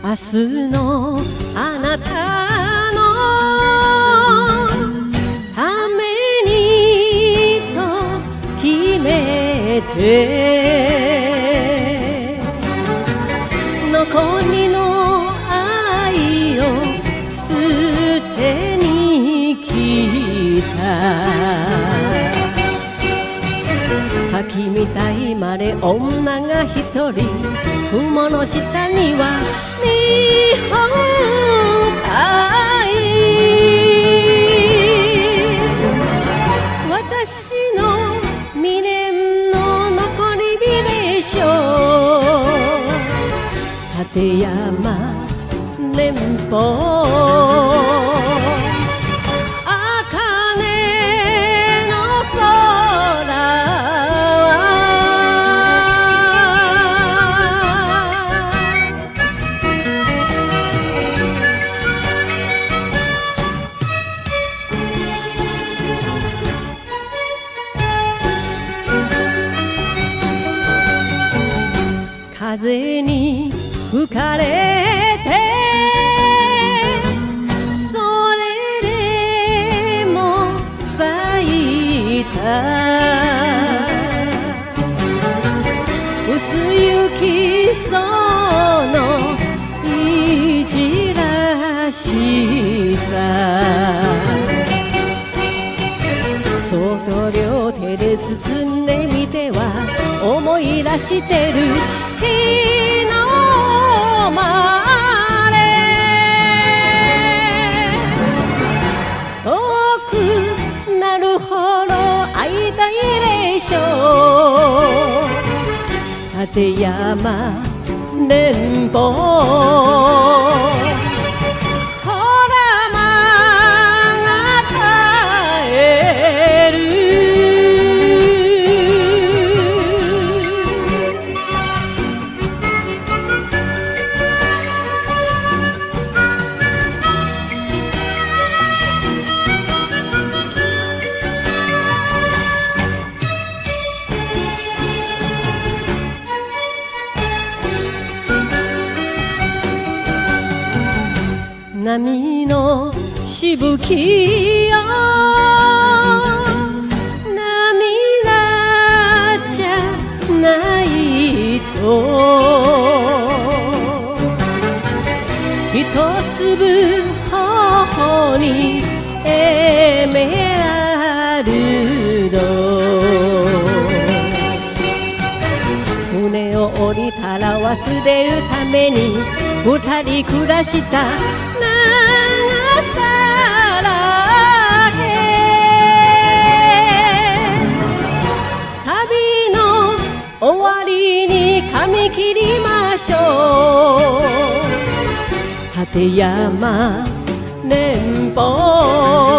明日のあなたのためにと決めて残りの愛を捨てに来た。滝みたいまれ女が一人、雲の下には日本海。私の未練の残り火でしょう。立山連峰、茜の空は。風に吹かれてそれでも咲いた。薄雪そのいじらしさ。そっと両手で包んでみては思い出してる日のまれ。遠くなるほど会いたいでしょう。立山連峰、こだまが帰る。波のしぶきよ、涙じゃないと一粒頬にエメラルド。船を降りたら忘れるために二人暮らした長さらけ。旅の終わりに髪切りましょう。立山連峰。